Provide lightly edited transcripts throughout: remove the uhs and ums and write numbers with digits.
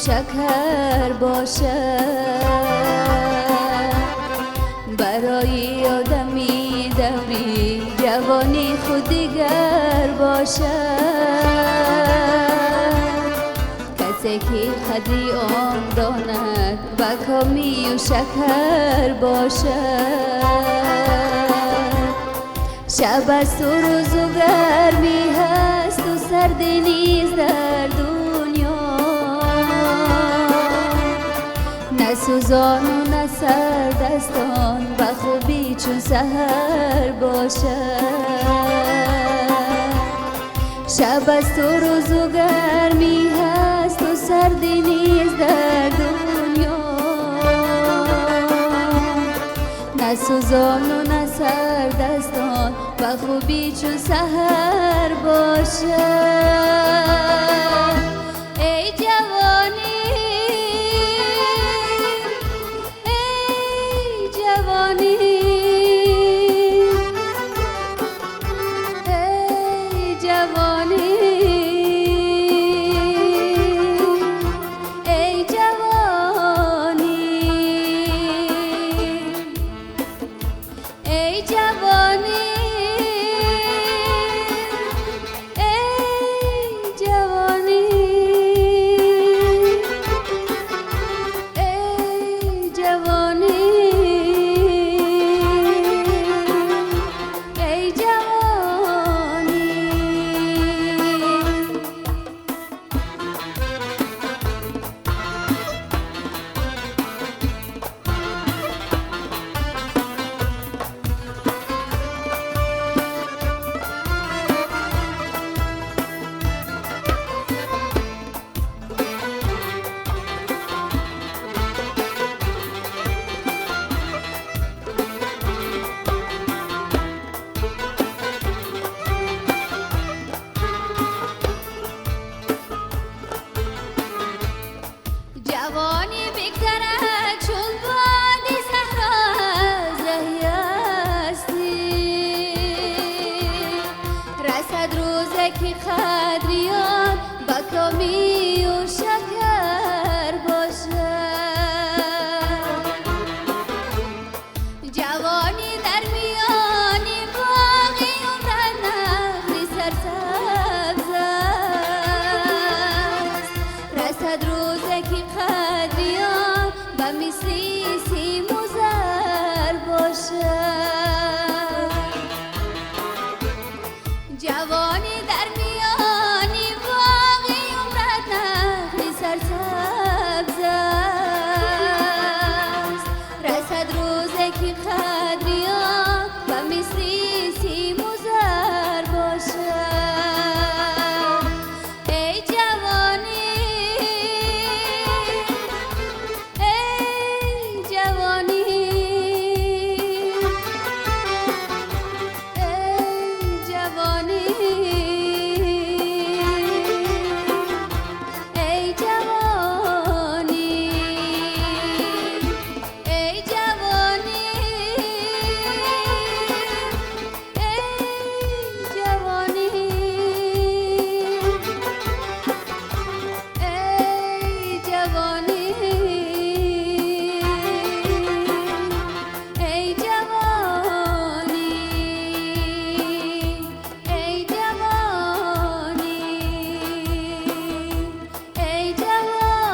Шакар бошад барои одами даври ҷавонӣ худ дигар бошад. Касе ки қадри он донад ба комию шакар бошад. Шаб асту рӯзу гармӣ ҳасту сардӣ низ дар дунё, на сӯзону на сардастон ба хубӣ чун саҳар бошад. Шаб асту рӯзу гармӣ ҳасту сардӣ низ дар дунё, на сӯзону на сардастон ба хубӣ чун саҳар бошад. Эй ҷавонӣ, эй ҷавонӣ, эй ҷавонӣ, эй ҷавонӣ, эй ҷавонӣ, эй ҷавонӣ, эй ҷавонӣ, эй ҷавонӣ. Ҷавонӣ бигзарад чун боди саҳро, заҳи ҳастӣ. Расад рӯзе ки қадри он ба комию шакар бошад. Ҷавонӣ дар миёни боғи умрат нахли сарсабз аст. Расад рӯзе ки қадри он ба мисли симу зар бошад. Ҷавонӣ дар миёни боғи умрат нахли сарсабз аст. Расад рӯзе ки қадри он ба мисли симу зар бошад. Эй ҷавонӣ, эй ҷавонӣ, эй ҷавонӣ, эй ҷавонӣ, эй ҷавонӣ, эй ҷавонӣ, эй ҷавонӣ, эй ҷавонӣ, эй ҷавонӣ, эй ҷавонӣ.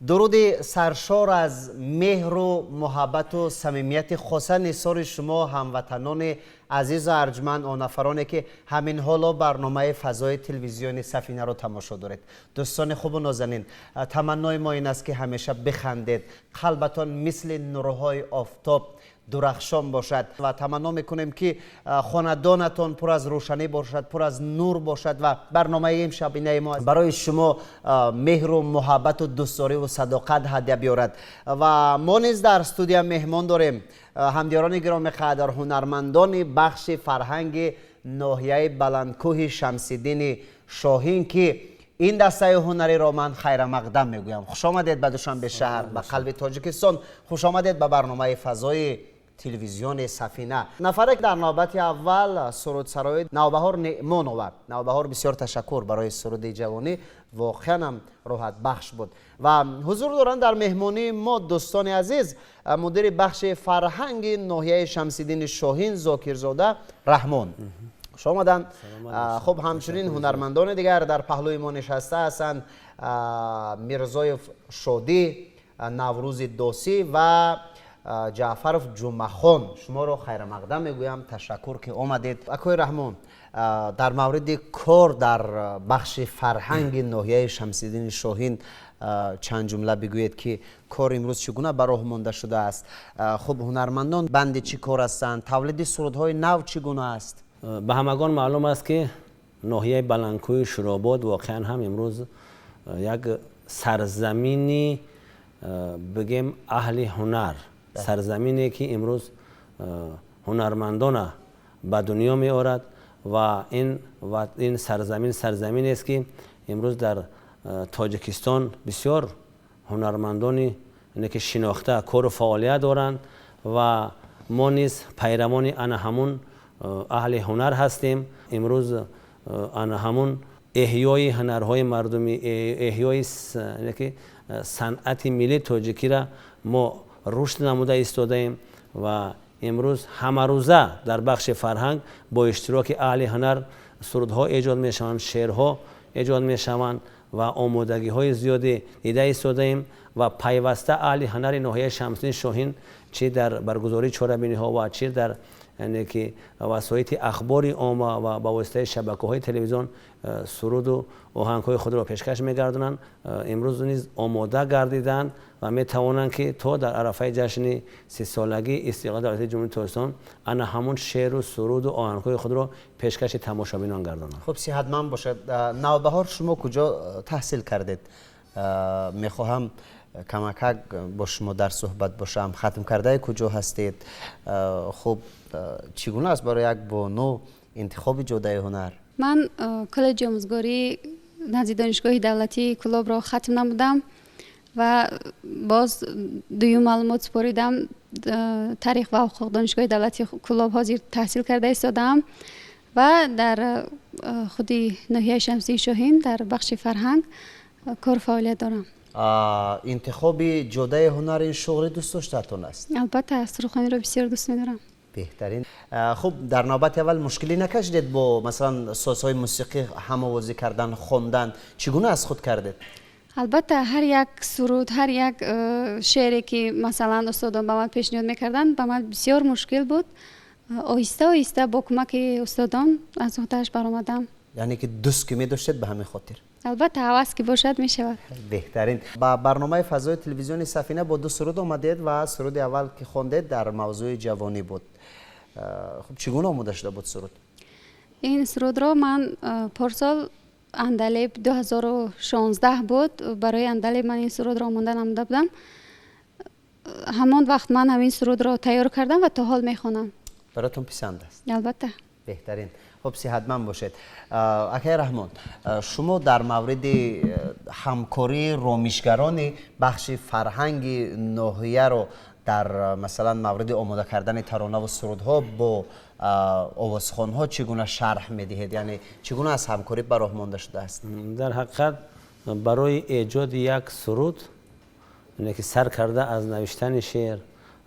Дуруди саршор аз меҳру муҳаббату самимияти хоса нисори шумо, ҳамватанони азизу арҷманд, он нафароне ки ҳамин ҳоло барномаи фазои телевизиони Сафинаро тамошо доред. Дӯстони хубу нозанин, таманнои мо ин аст, ки ҳамеша бихандед, қалбатон мисли нурҳои офтоб дурахшон бошад ва таманно мекунем, ки хонадонатон пур аз рӯшанӣ бошад, пур аз нур бошад ва барномаи имшабинаи мо барои шумо меҳру муҳаббату дӯстдориву садоқат ҳадя биёрад. Ва мо низ дар студия меҳмон дорем, ҳамдиёрони гиромиқадр, ҳунармандони бахши фарҳанги ноҳияи Баландкӯҳи Шамсиддини Шоҳин, ки ин дастаи ҳунариро ман хайрамақдам мегӯям. Хушомадед ба Душанбе шаҳр, ба қалби Тоҷикистон, хушомадед ба барномаи фазои Телевизиони Сафина. Нафаре дар навбати аввал сурудсарои Навбаҳор Неъмонова. Навбаҳор, бисёр ташаккур барои суруди ҷавонӣ, воқеан ҳам роҳатбахш буд. Ва ҳузур доранд дар меҳмонии мо, дӯстони азиз, мудири бахши фарҳанги ноҳияи Шамсиддини Шоҳин Зокирзода Раҳмон. Хуш омаданд. Хуб, ҳамчунин ҳунармандони дигар дар паҳлӯи мо нишаста ҳастанд: Мирзоев Шодӣ, Наврӯзи Досӣ ва Ҷаъфаров Ҷумъахон. Шуморо хайрамақдам мегӯям, ташаккур ки омадед. Акои Раҳмон, дар мавриди кор дар бахши фарҳанги ноҳияи Шамсиддини Шоҳин чанд ҷумла бигӯед, ки кор имрӯз чӣ гуна ба роҳ монда шудааст. Хуб, ҳунармандон банди чӣ кор ҳастанд, тавлиди сурудҳои нав чӣ гуна аст? Ба ҳамагон маълум аст, ки ноҳияи Баландкӯҳи Шуробод воқеан ҳам имрӯз як сарзамини, бигем, аҳли ҳунар, сарзамине ки имрӯз ҳунармандона ба дунё меорад ва ин сарзамин сарзаминест, ки имрӯз дар Тоҷикистон бисёр ҳунармандони ки шинохта кору фаъолият доранд ва мо низ пайравони ана ҳамун аҳли ҳунар ҳастем. Имрӯз ана ҳамун эҳёи ҳунарҳои мардумӣ, эҳёи ки санъати миллии тоҷикиро мо рушд намуда истодаем ва имрӯз ҳамарӯза дар бахши фарҳанг бо иштироки аҳли ҳунар сурудҳо эҷод мешаванд, шеърҳо эҷод мешаванд ва омодагиҳои зиёде дида истодаем. Ва пайваста аҳли ҳунари ноҳияи Шамсиддини Шоҳин чӣ дар баргузории чорабиниҳо ва чӣ дар, яъне ки, васоити ахбори омма ва ба воситаи шабакаҳои телевизион суруду оҳангҳои худро пешкаш мегардонанд. Имрӯз низ омода гардиданд ва метавонанд, ки то дар арафаи ҷашни 30-солагии истиқлоли давлатии Ҷумҳурии Тоҷикистон ана ҳамун шеъру суруду оҳангҳои худро пешкаши тамошобинон гардонанд. Хуб, сиҳатманд бошад. Навбаҳор, шумо куҷо таҳсил кардед? Мехоҳам камакак бо шумо дар суҳбат бошам. Хатмкардаи куҷо ҳастед? Хуб, чӣ гуна аст барои як бону интихоби ҷодаи ҳунар? Ман коллеҷи омӯзгорӣ назди Донишгоҳи давлатии Кӯлобро хатм намудам ва боз дуюм маълумот супоридам, таърих ва ҳуқуқ, Донишгоҳи давлатии Кӯлоб ҳозир таҳсил карда истодаам ва дар худи ноҳияи Шамсиддини Шоҳин дар бахши фарҳанг кор фаъолият дорам. Интихоби ҷодаи ҳунар ин шуғли дӯстдоштаатон аст? Албатта, сурудхониро бисёр дӯст медорам. Беҳтарин. Хуб, дар навбати аввал мушкилӣ накашидед бо, масалан, созҳои мусиқӣ ҳамовозӣ кардан, хондан? Чӣ гуна аз худ кардед? Албатта, ҳар як суруд, ҳар як шеъре ки, масалан, устодон ба ман пешниҳод мекарданд, ба ман бисёр мушкил буд. Оҳиста оҳиста бо кӯмаки устодон аз уҳдааш баромадам. Яъне ки дӯст ки медоштед, ба ҳамин хотир. Албатта, ҳавас ки бошад, мешавад. Беҳтарин. Ба барномаи фазои телевизиони Сафина бо ду суруд омадед ва суруди аввал ки хондед, дар мавзӯи ҷавонӣ буд. Хуб, чӣ гуна омода шуда буд суруд? Ин сурудро ман порсол, Андалеб 2016 буд, барои Андалеб ман ин сурудро омода намуда будам. Ҳамон вақт ман ҳамин сурудро тайёр кардам ва то ҳол мехонам. Баротон писанд аст? Албатта. Беҳтарин. Хуб, сиҳатманд бошед. Акай Раҳмон, шумо дар мавриди ҳамкории ромишгарони бахши фарҳанги ноҳияро дар, масалан, мавриди омода кардани таронаву сурудҳо бо овозхонҳо чӣ гуна шарҳ медиҳед? Яъне чӣ гуна аз ҳамкорӣ ба роҳ монда шудааст? Дар ҳақиқат, барои эҷоди як суруд, яъне ки сар карда аз навиштани шеър,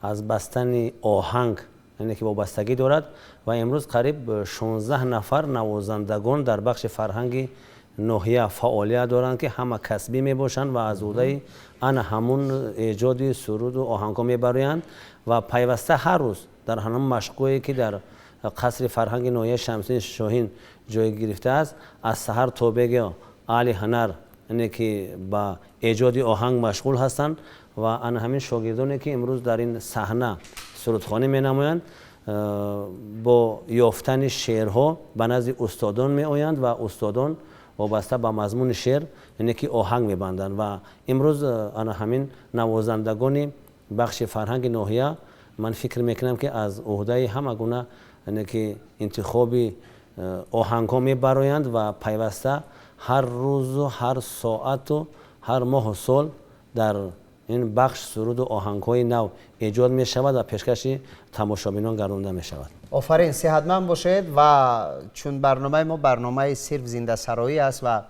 аз бастани оҳанг, яъне ки вобастагӣ дорад. Ва имрӯз қариб 16 нафар навозандагон дар бахши фарҳанги ноҳия фаъолият доранд, ки ҳама касбӣ мебошанд ва аз уҳдаи ана ҳамун эҷоди суруду оҳангҳо мебароянд. Ва пайваста ҳар рӯз дар ҳамон машқҳое, ки дар қасри фарҳанги ноҳияи Шамсиддини Шоҳин ҷой гирифтааст, аз саҳар то бегоҳ аҳли ҳунар, яъне ки, ба эҷоди оҳанг машғул ҳастанд. Ва ана ҳамин шогирдоне, ки имрӯз дар ин саҳна сурудхонӣ менамоянд, бо ёфтани шеърҳо ба назди устодон меоянд ва устодон вобаста ба мазмуни шеър, яъне ки, оҳанг мебанданд. Ва имрӯз ана ҳамин навозандагони бахши фарҳанги ноҳия, ман фикр мекунам, ки аз уҳдаи ҳама гуна, яъне ки, интихоби оҳангҳо мебароянд ва пайваста ҳар рӯзу ҳар соату ҳар моҳу сол дар Ин бахш суруду оҳангҳои нав эҷод мешавад ва пешкаши тамошобинон гардонда мешавад. Офарин, сиҳатманд бошед. Ва чун барномаи мо барномаи сирф зиндасароӣ аст ва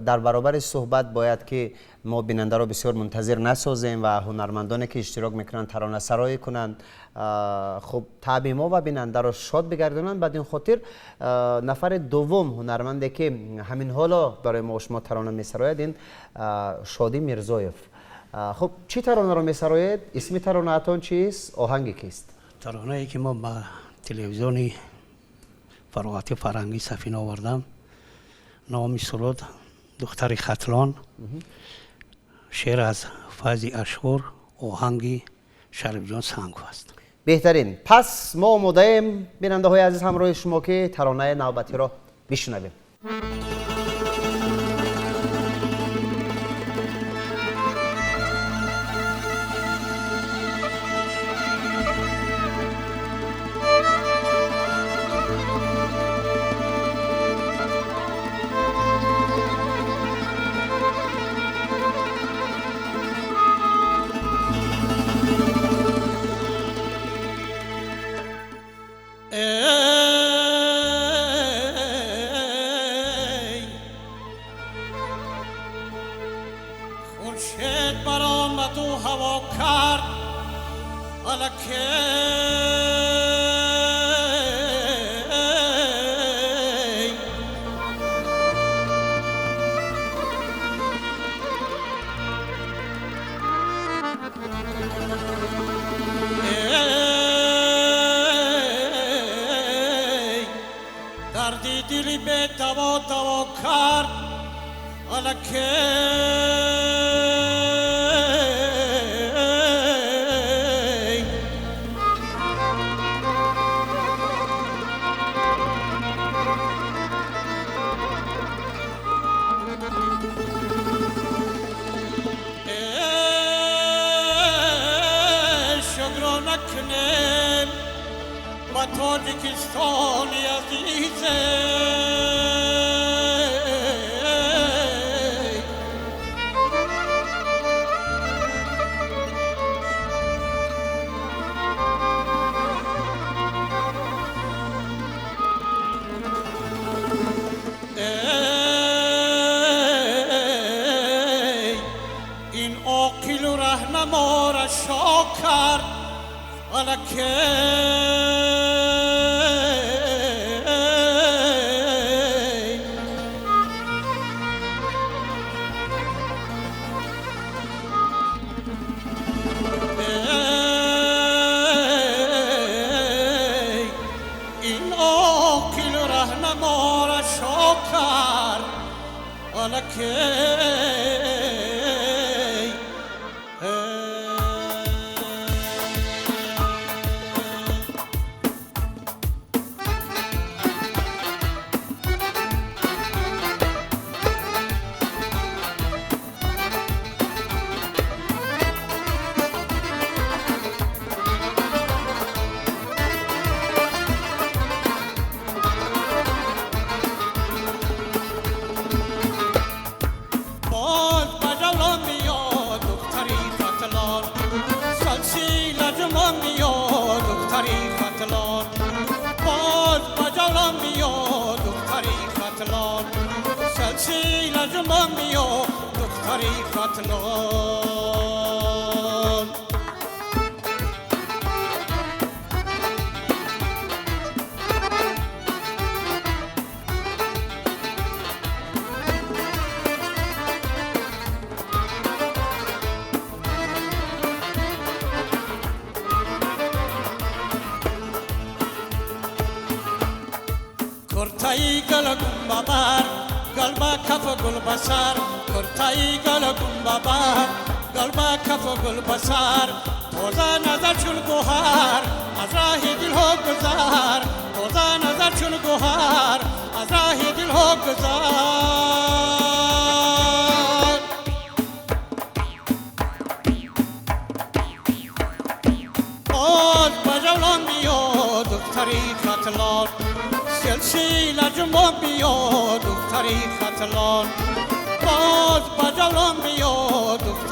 дар баробари суҳбат бояд ки мо бинандаро бисёр мунтазир насозем ва ҳунармандоне ки иштирок мекунанд таронасароӣ кунанд, хуб таъби мо ва бинандаро шод бигардонанд. Бад ин хотир нафари дуввум ҳунарманде ки ҳамин ҳоло барои мо шумо тарона месарояд, ин Шодӣ Мирзоев. Хуб, чӣ таронаро месароед? Исми таронаатон чист? Оҳанги кист? Таронае ки мо ба телевизиони фароғати фарҳангӣ Сафина овардам, номи суруд «Духтари Хатлон», шеър аз Файзи Ашҳур, оҳанги Шарифҷон Сангов аст. Беҳтарин. Пас мо омодаем, бинандаҳои азиз, ҳамроҳи шумо ки таронаи навбатиро бишунавем.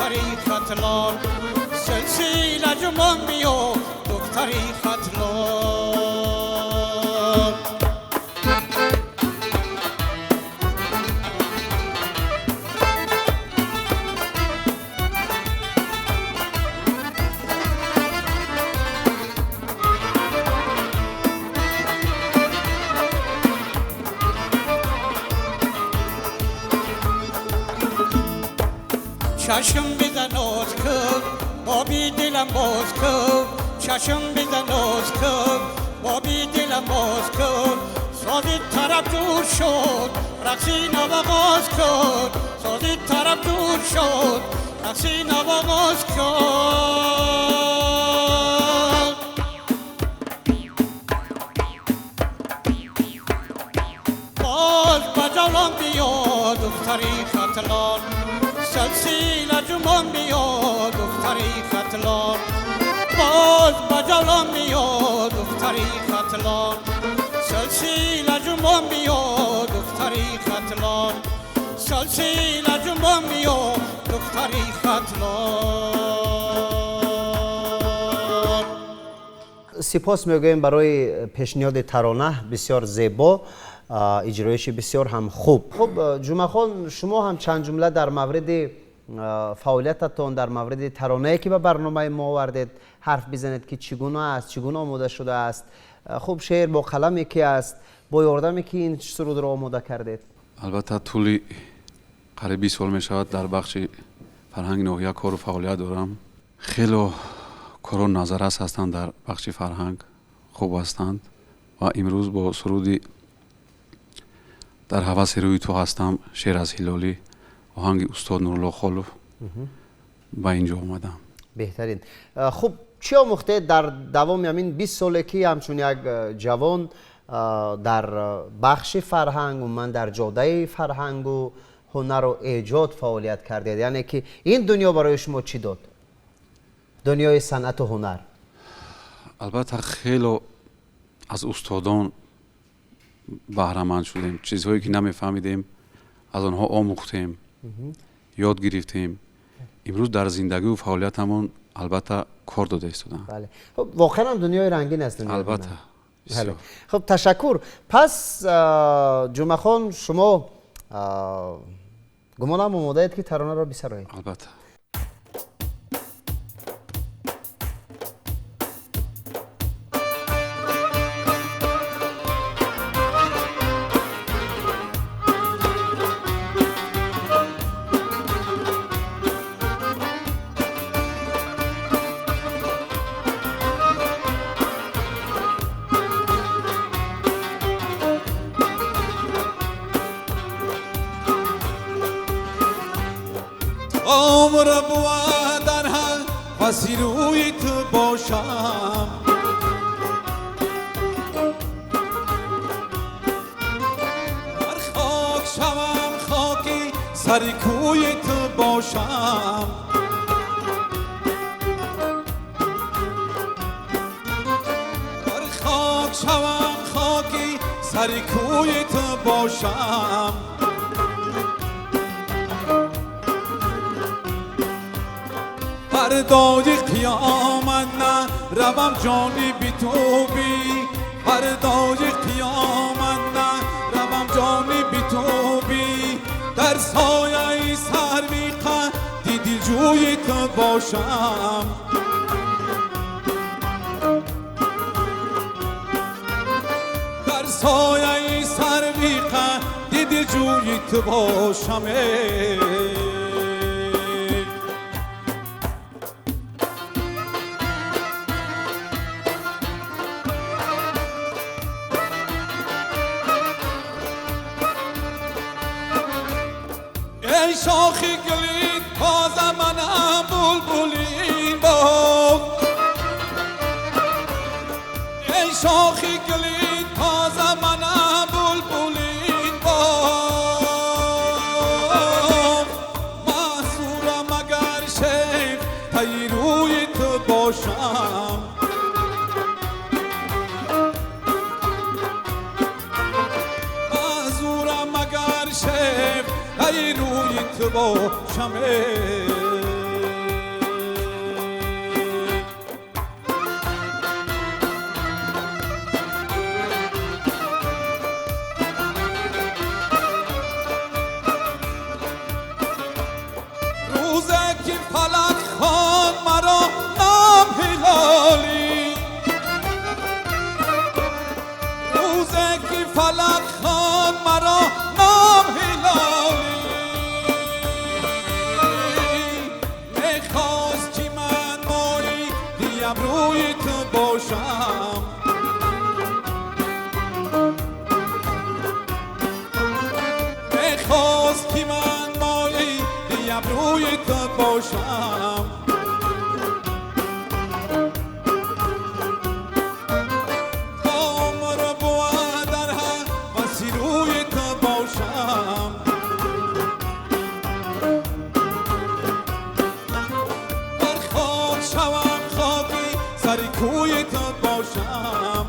دختری ختلان سلسله جمان بیا دختری ختلان. چشم بزن ناز کن بابی دلم باز کن، چشم بزن ناز کن بابی دلم باز کن، سازی طرف دور شد رقصی نواز کن، سازی طرف دور شد رقصی نواز کن. باز بجالان بیا دختری ختلان، سلسله جمان بیا دختری ختلان، باز بجالان بیا دختری ختلان، سلسله جمان بیا دختری ختلان، سلسله جمان بیا دختری ختلان. سپاس میگوییم برای پیشنهاد ترانه بسیار زیبا، اجرایش بسیار هم خوب. خب جمعه خان، شما هم چند جمله در مورد فعالیتتان، در مورد ترانه‌ای که به برنامه ما آوردید حرف بزنید که چگونه است، چگونه آماده شده است. خب شعر با قلمی که است، با یاردمی که این سرود را آماده کردید. البته طولی قریب 20 سال می شود در بخش فرهنگ ناحیه کار و فعالیت دارم. خیلی کاران نظررس هستند در بخش فرهنگ، خوب هستند و امروز با سرودی در هوس روی تو هستم، شعر از هلالی، آهنگ استاد نورالله خالف به اینجا آمدم. بهترین. خب چی آموخته در دوام همین 20 ساله که همچون یک جوان در بخش فرهنگ و من در جاده فرهنگ و هنر و ایجاد فعالیت کردید؟ یعنی که این دنیا برای شما چی داد؟ دنیای صنعت و هنر. البته خیلی از استادان بهره‌مند شدیم، چیزهایی که نمیفهمیدیم از آنها آموختیم، یاد گرفتیم. امروز در زندگی و فعالیتمون البته کار داده ایستادن. بله. خب واقعا دنیای رنگین است. البته. بله. خب تشکر. پس جمعه خان، شما گمانم آماده اید که ترانه را بسرایید. البته. عمر بود در هوس روی تو باشم، هر خاک شوم خاکی سر کوی تو باشم، هر خاک شوم خاکی سر کوی تو باشم. فردای قیامت نه روم جانی بی تو بی، فردای قیامت نه روم جانی بی تو بی، در سایه سروی قدی دلجوی تو باشم، در سایه سروی قدی دلجوی تو باشم. ای شاخی گلین تازه منم بلبلین باغ، ای شاخی گلین تازه منم بلبلین باغ، محصورم اگر شیف تای روی تو باشم، محصورم اگر شیف ای روی تو باشم. ابروی تو باشم. میخواست که من مایه ابروی تو باشم. عمر بود در هوس روی تو باشم. بر خاک شوم خاکی سر کوی تو باشم.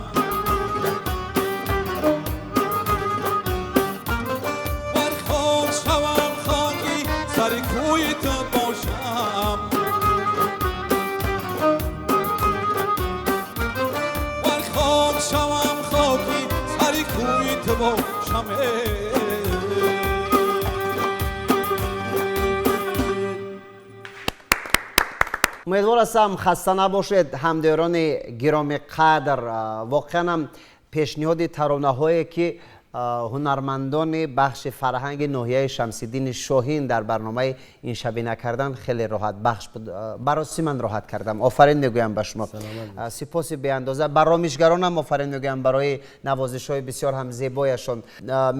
بر خاک شوم خاکی سر کوی تو باشم. بر خاک شوم خاکی سر کوی تو باشم. Умедвор ҳастам хаста набошед, ҳамдиёрони гироми қадр. Воқеан ҳам пешниҳоди таронаҳое ки ҳунармандони бахши фарҳанги ноҳияи Шамсиддини Шоҳин дар барномаи ин шабина кардан хеле роҳатбахш буд. Бароси ман роҳат кардам. Офарин мегӯям ба шумо. Сипоси беандоза. Ба ромишгаронам офарин мегӯям барои навозишҳои бисёр ҳам зебояшон.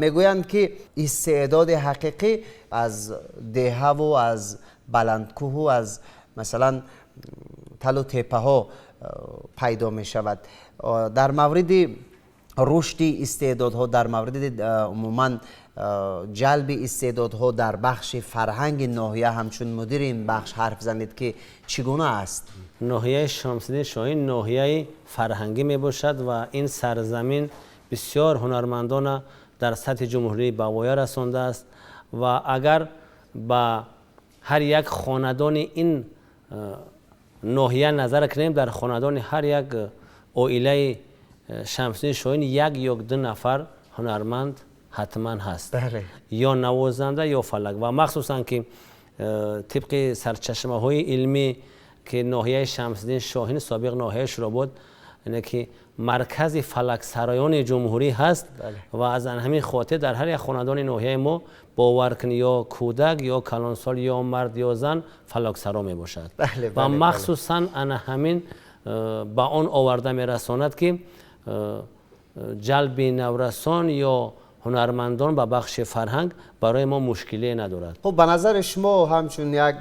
Мегӯянд ки истеъдоди ҳақиқӣ аз деҳаву аз баландкӯҳу аз масалан талу теппаҳо пайдо мешавад. Дар мавриди рушди истеъдодҳо, дар мавриди умуман ҷалби истеъдодҳо дар бахши фарҳанги ноҳия ҳамчун мудири ин бахш ҳарф занед ки чӣ гуна аст? Ноҳияи Шамсиддини Шоҳин ноҳияи фарҳангӣ мебошад ва ин сарзамин бисёр ҳунармандона дар сатҳи ҷумҳурӣ ба воя расондааст ва агар ба ҳар як хонадони ин ноҳия назар кунем, дар хонадони ҳар як оилаи Шамсиддини Шоҳин як ё ду нафар ҳунарманд ҳатман ҳаст, ё навозанда ё фалак. Ва махсусан ки тибқи сарчашмаҳои илмӣ ки ноҳияи Шамсиддини Шоҳин собиқ ноҳияи Шуробод яъне ки маркази фалаксароёни ҷумҳурӣ ҳаст ва аз ҳамин хотир дар ҳар як хонадони ноҳияи мо бовар кун ё кӯдак ё калонсол ё мард ё зан фалаксаро мебошад. Ва махсусан ана ҳамин ба он оварда мерасонад ки ҷалби наврасон ё ҳунармандон ба бахши фарҳанг барои мо мушкилие надорад. Хуб, ба назари шумо ҳамчун як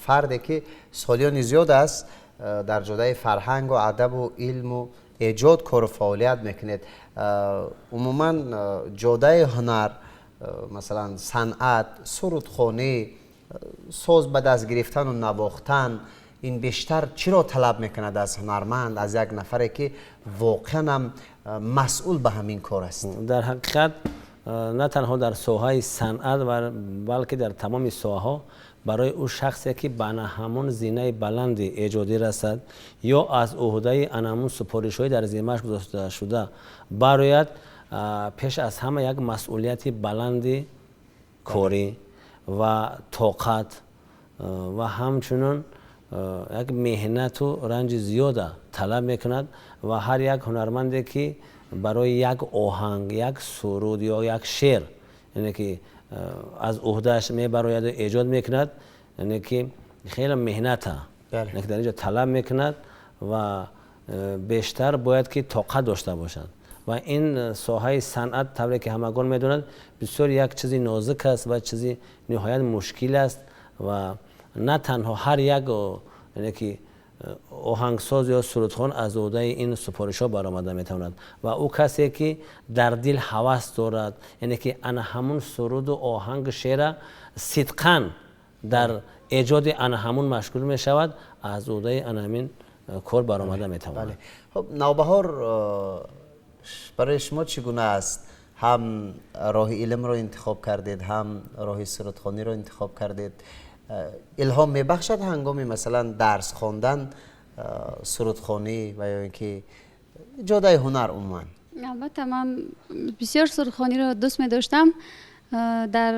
фарде ки солиёни зиёд аст дар ҷодаи фарҳангу адабу илму эҷод кору фаъолият мекунед, умуман ҷодаи ҳунар, масалан санъат, сурудхонӣ, соз ба даст гирифтану навохтан, ин бештар чиро талаб мекунад аз ҳунарманд, аз як нафаре ки воқеан ҳам масъул ба ҳамин кор аст? Дар ҳақиқат на танҳо дар соҳаи санъат, балки дар тамоми соҳаҳо барои ӯ шахсе ки ба ҳамон зинаи баланди эҷодӣ расад ё аз ӯҳдаи анамун супоришҳои дар зиммааш гузошташуда барояд, пеш аз ҳама як масъулияти баланди корӣ ва тоқат ва ҳамчунин як меҳнату ранҷи зиёда талаб мекунад. Ва ҳар як ҳунарманде ки барои як оҳанг, як суруд ё як шеър яъне ки аз ӯҳдааш мебарояду эҷод мекунад, яъне ки хеле меҳната дар инҷо талаб мекунад ва бештар бояд ки тоқат дошта бошад. Ва ин соҳаи санъат тавре ки ҳамагон медонанд бисёр як чизи нозук аст ва чизи ниҳоят мушкил аст ва на танҳо ҳар як яъне ки оҳангсоз ё сурудхон аз ӯҳдаи ин супоришҳо баромада метавонад. Ва ӯ касе ки дар дил ҳавас дорад, яъне ки ана ҳамун суруду оҳанг шеъра сидқан дар эҷоди ана ҳамун машғул мешавад, аз ӯҳдаи ана ҳамин кор баромада метавонад. Хуб, Навбаҳор, барои шумо чӣ гуна аст? Ҳам роҳи илмро интихоб кардед, ҳам роҳи сурудхониро интихоб кардед. Илҳом мебахшад ҳангоми масалан дарс хондан сурудхонӣ ва ё ин ки ҷодаи ҳунар умуман? Албатта, ман бисёр сурудхониро дӯст медоштам. Дар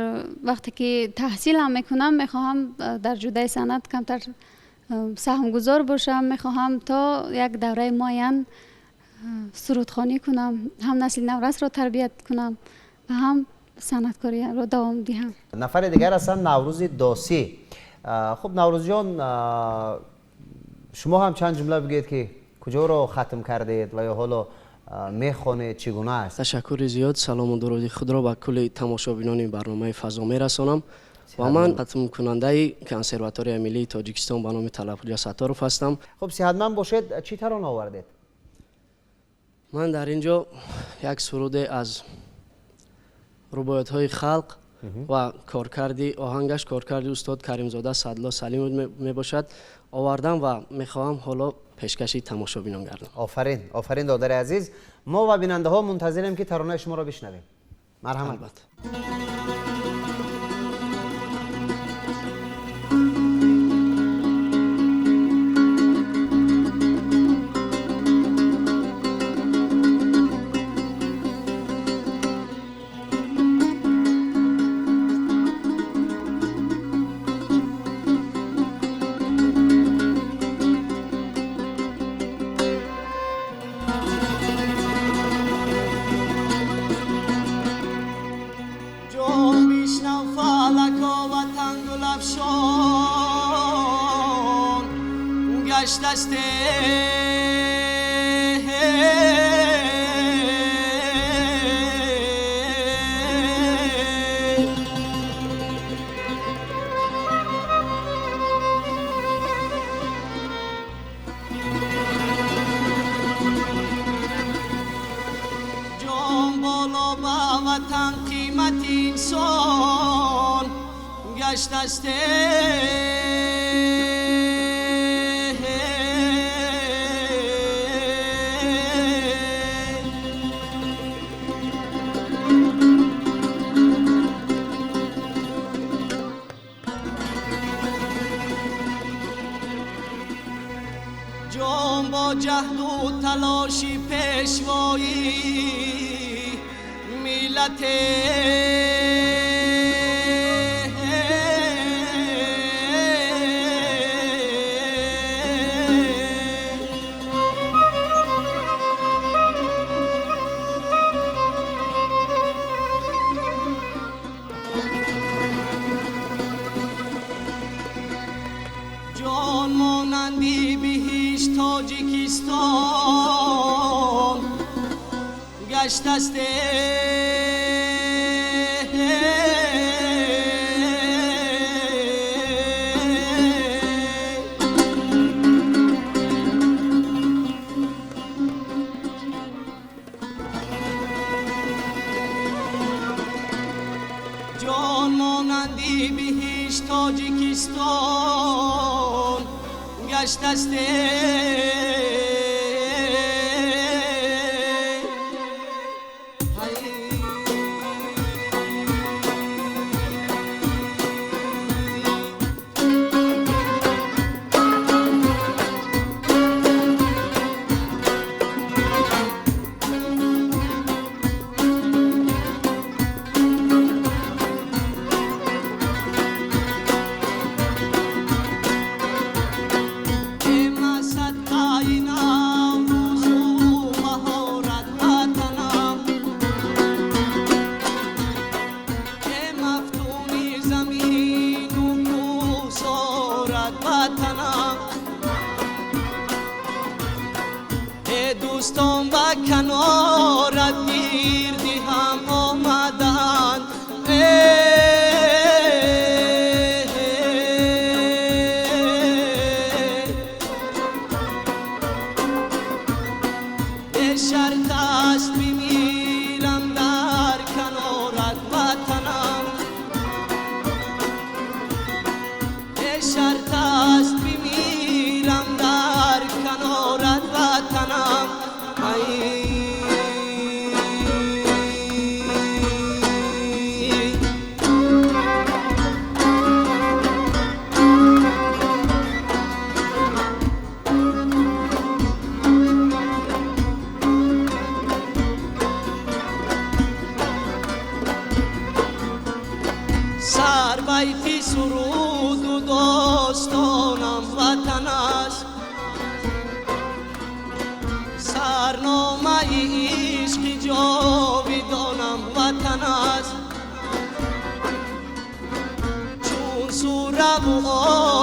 вақте ки таҳсилам мекунам, мехоҳам дар ҷодаи санъат камтар саҳмгузор бошам, мехоҳам то як давраи муайян сурудхонӣ кунам, ҳам насли наврасро тарбият кунам ва ҳам санъаткориро давом диҳам. Нафари дигар ҳастанд Наврӯзи Досӣ. Хуб, Наврӯзҷон, Шумо ҳам чанд ҷумла бигӯед ки куҷоро хатм кардед ва ё ҳоло мехонед, чӣ гуна аст? Ташаккури зиёд. Салому дуруди худро ба кулли тамошобинони барномаи «Фазо» мерасонам ва ман хатмкунандаи Консерваторияи миллии Тоҷикистон ба номи Талабхоҷа Сатторов ҳастам. Хуб, сиҳатманд бошед. Чӣ тарона овардед? Ман дар ин ҷо як суруде аз рубоятҳои халқ ва коркарди оҳангаш коркарди устод Каримзода Садло Салимов мебошад овардам ва мехоҳам ҳоло пешкаши тамошобинон гардам. Офарин, офарин, додари азиз. Мо ва бинандаҳо мунтазирем ки таронаи шуморо бишнавем. Марҳамат. Албатта.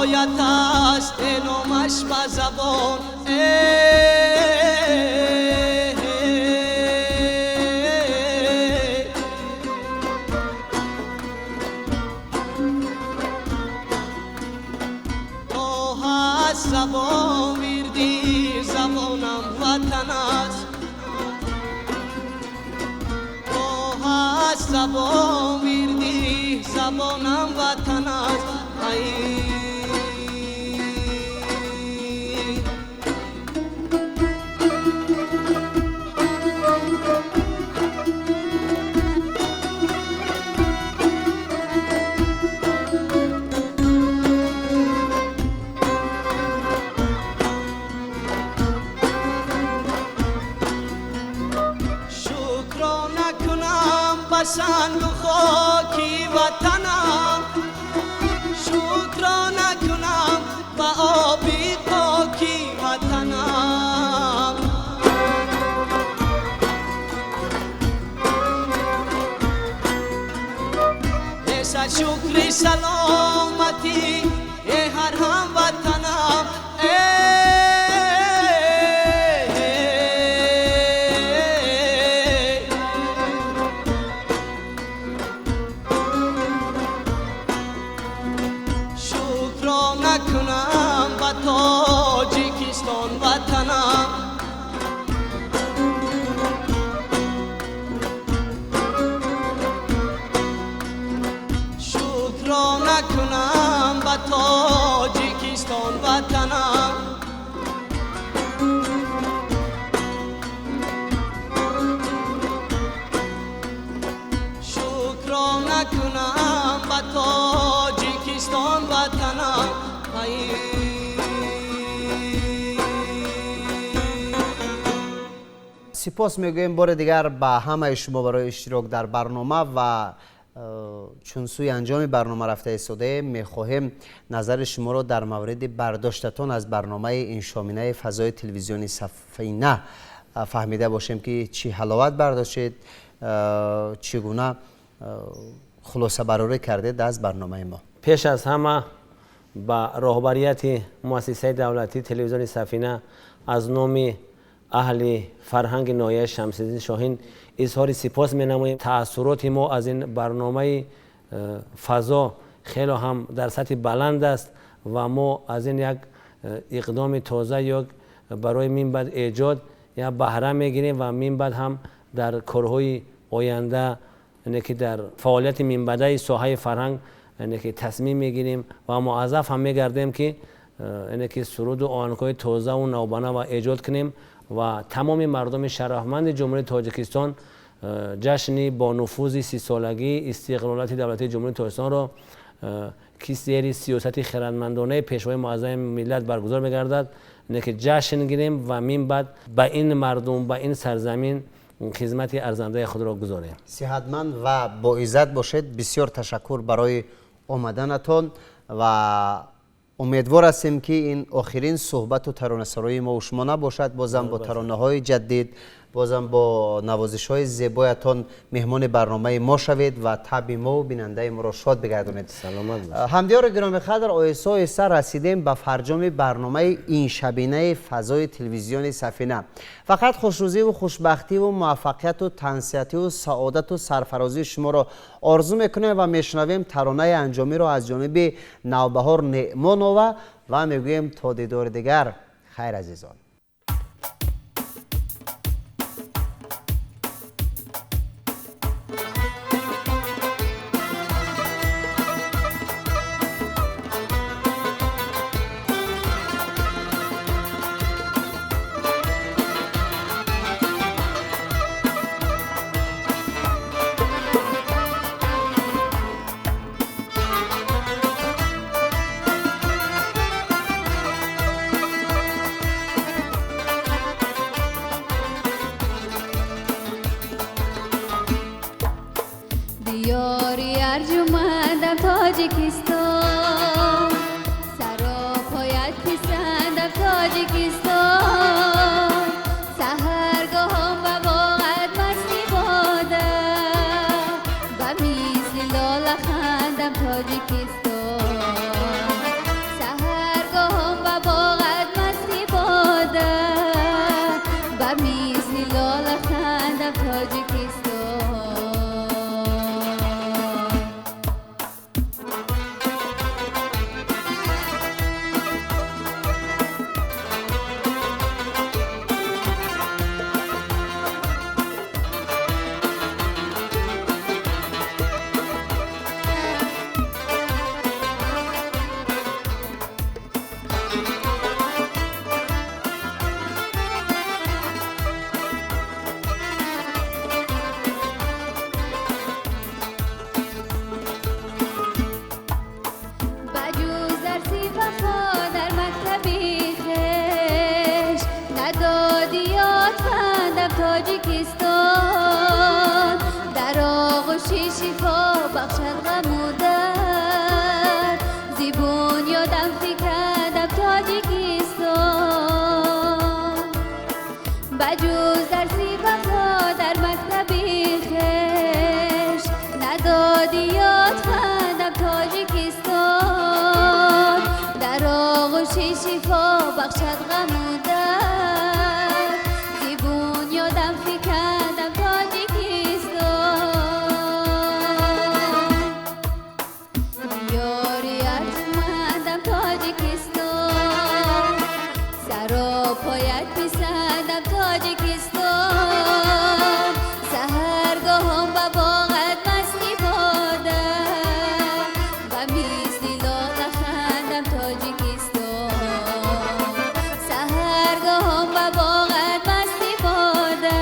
ҳикоят аст номаш ба забон. Забон вирди забонам ватан аст, забон вирди забонам ватан аст. Ай санг хоки ватанам, шукро накунам ба оби поки ватанам. Еса шукри саломатӣ е ҳар ҳамватанам. Тоҷикистон ватанам, шукро накунам ба Тоҷикистон ватанам. Шукро накунам ба Тоҷикистон ватанам. Сипос мегӯем бори дигар ба ҳамаи шумо барои иштирок дар барнома ва чун сӯи анҷоми барнома рафта истодаем, мехоҳем назари шуморо дар мавриди бардоштатон аз барномаи иншоминаи фазои телевизиони Сафина фаҳмида бошем, ки чӣ ҳаловат бардоштед, чӣ гуна хулосабарорӣ кардед аз барномаи мо. Пеш аз ҳама ба роҳбарияти муассисаи давлатии телевизиони Сафина аз номи аҳли фарҳанги ноҳияи Шамсиддин Шоҳин изҳори сипос менамоем. Таассуроти мо аз ин барномаи фазо хеле ҳам дар сатҳи баланд аст ва мо аз ин як иқдоми тоза ё барои минбаъд эҷод я баҳра мегирем ва минбаъд ҳам дар корҳои оянда, яъне ки дар фаъолияти минбаъдаи соҳаи фарҳанг, яъне ки тасмим мегирем ва муаззаф ҳам мегардем, ки яъне ки суруду оҳангҳои тозаву навбанава эҷод кунем ва тамоми мардуми шарафманди Ҷумҳурии Тоҷикистон ҷашни бонуфузи 30-солагии истиқлолияти давлатии Ҷумҳурии Тоҷикистонро, ки зери сиёсати хирадмандонаи Пешвои муаззами миллат баргузор мегардад, яъне ки ҷашн гирем ва минбаъд ба ин мардум, ба ин сарзамин хизмати арзандаи худро гузорем. Сиҳатманд ва боиззат бошед. Бисёр ташаккур барои омаданатон ва умедвор ҳастем, ки ин охирин суҳбату таронасароии мо шумо набошад. Бозам бо таронаҳои ҷадид, бозам бо навозишҳои зебоятон меҳмони барномаи мо шавед ва таби мо бинандаи моро шод бигардонед. Саломат бошед. Ҳамдиёри гиромиқадр, оҳиста оҳиста расидем ба фарҷоми барномаи иншабинаи фазои телевизиони Сафина. Фақат хушрӯзиву хушбахтиву муваффақияту тансиҳативу саодату сарфарозии шуморо орзу мекунем ва мешунавем таронаи анҷомиро аз ҷониби Навбаҳор Неъмонова ва мегӯем то дидори дигар. Хайр, азизон. پسندم تاجیکستان سحرگاهم به باغت مستی باده و مثل لاله خندم تاجیکستان سحرگاهم به باغت مستی باده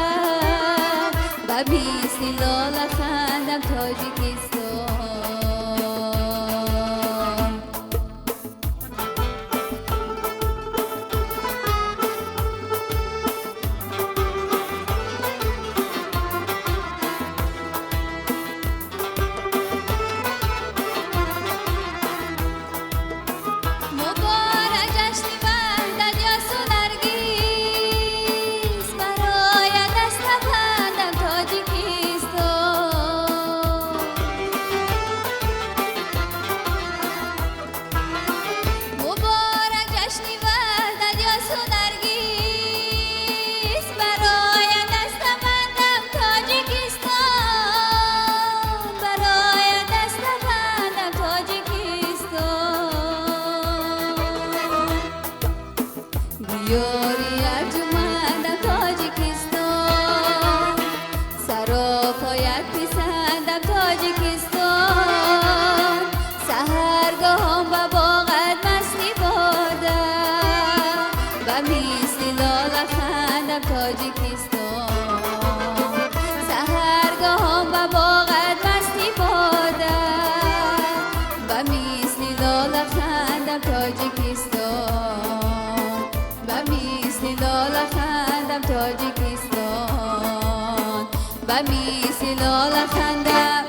و مثل لاله خندم تاجیکستان. مبارک جشن وحدت یاس و نرگیس برای دست بندم تاجیکستان مبارک جشن وحدت یاس و نرگیس برای دست بندم تاجیکستان برای دست بندم تاجیکستان دیاری ارجمندم تاجیکستان سراپایت پسندم تاجیکستان سحرگاهم به باغت مستی باده و مثل لاله خندم تاجیکستان سحرگاهم به باغت مستی باده و مثل لاله خندم تاجیکستان و مثل لاله خندم تاجیکستان و مثل لاله خندم.